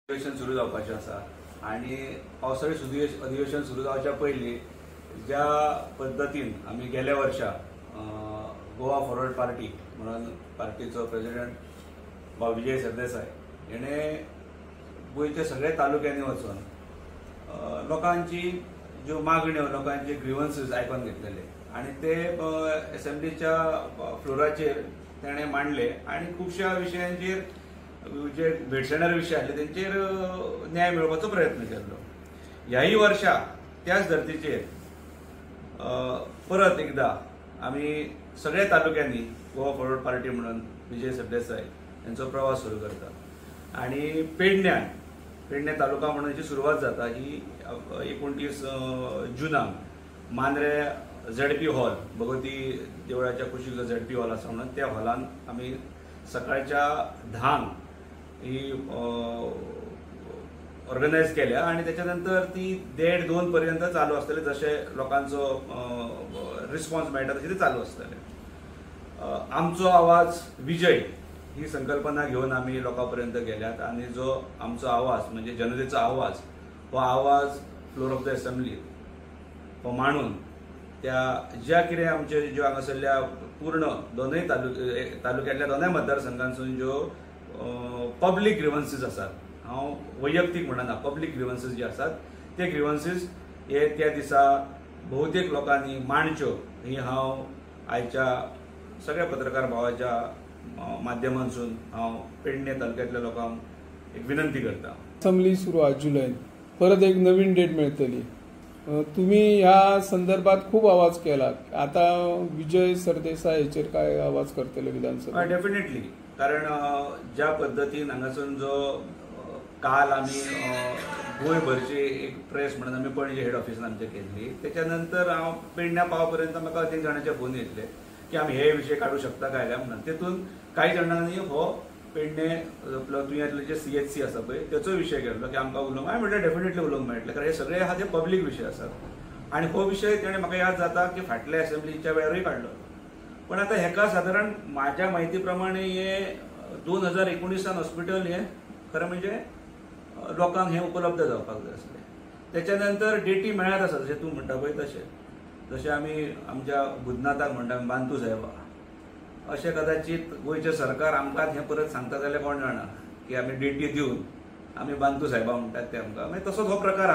अधिवेशन सुरू जावपाचें आसा आनी पावसाळी अधिवेशन सुरू जावच्या पयलीं ज्या पद्दतीन आमी गेल्या वर्सा गोवा फॉरवर्ड पार्टी म्हणून पार्टीचो प्रेसिडेंट बाब विजय सरदेसाय हेणें गोंयच्या सगळ्या तालुक्यांनी वचून लोकांची ज्यो मागण्यो, लोकांचे ग्रिवन्सीस आयकून घेतलेले आनी ते असेंब्लीच्या फ्लोराचेर ताणें मांडले आनी खुबश्या विशयांचेर जे भेडसाणारे विशय आसले तेंचेर न्याय मेळोवपाचो प्रयत्न केल्लो. ह्याय वर्सा त्याच धर्तीचेर परत एकदा आमी सगळ्या तालुक्यांनी गोवा फॉरवर्ड पार्टी म्हणून विजय सरदेसाय यांचो प्रवास सुरू करता आनी पेडणे तालुका म्हणून जी सुरवात जाता ही 29 जुनाक मांद्रे झेडपी हॉल, भगवती देवळाच्या कुशीक जो झेडपी हॉल आसा म्हणून त्या हॉलान आमी सकाळच्या 10 ही ऑर्गनायज केल्या आनी त्याच्या नंतर ती 1:30-2 पर्यंत चालू आसतले, जशे लोकांचो रिस्पॉन्स मेळटा तशें ते चालू आसतले. आमचो आवाज विजय ही संकल्पना घेवन आमी लोकां पर्यंत गेल्यात आनी जो आमचो आवाज म्हणजे जनतेचो आवाज, हो आवाज फ्लोर ऑफ the assembly हो मांडून त्या ज्या कितें आमचे ज्यो हांगासरल्या पूर्ण दोनूय तालुक्यांतल्या दोनूय मतदारसंघांसून ज्यो पब्लीक ग्रिवन्सीस आसात, हांव वैयक्तीक म्हणना, पब्लीक ग्रिवन्सीस जे आसात ते ग्रिवन्सीस हे त्या दिसा बहुतेक लोकांनी मांडच्यो ही हांव आयच्या सगळ्या पत्रकार भावाच्या माध्यमांसून हांव पेडणे तालुक्यांतल्या लोकांक एक विनंती करता. असेंब्ली सुरू आसा जुलयन, परत एक नवीन डेट मेळटली. तुम्ही ह्या संदर्भात खूब आवाज केला, आता विजय सरदेसाय हेचेर काय आवाज करतले विधानसभा? डेफिनेटली, कारण ज्या पद्दतीन हांगासून जो काल आमी गोंयभरची एक प्रेस म्हणून आमी पणजे हेड ऑफिसान आमच्या केल्ली, त्याच्या नंतर हांव पेडण्या पाव पर्यंत म्हाका अनेक जाणांचे फोन येतले की आमी हे विशय काडूं शकता काय काय म्हणून. तेतून कांय जाणांनी हो पेडणे तुयेंतले जे CHC आसा पळय तेचो विशय केल्लो की आमकां उलोवंक, हांवें म्हणलें डेफिनेटली उलोवंक मेळटलें, कारण हे सगळे आहा ते पब्लीक विशय आसात आनी हो विशय तेणें म्हाका याद जाता की फाटल्या असेंब्लीच्या वेळारूय काडलो. पण आतां हेका सादारण म्हाज्या म्हायती प्रमाणे हे 2019 हॉस्पिटल हे खरें म्हणजे लोकांक हें उपलब्ध जावपाक जाय आसलें. तेच्या नंतर डेटी मेळत आसा जशें तूं म्हणटा पळय तशें, जशें आमी आमच्या भूतनाथाक म्हणटा बांतू साहेबा, अशें कदाचित गोंयचें सरकार आमकां हें परत सांगता जाल्यार कोण जाणा की आमी डेटी दिवन आमी बांतू साहेबा म्हणटात ते आमकां, मागीर तसोच हो प्रकार आसा.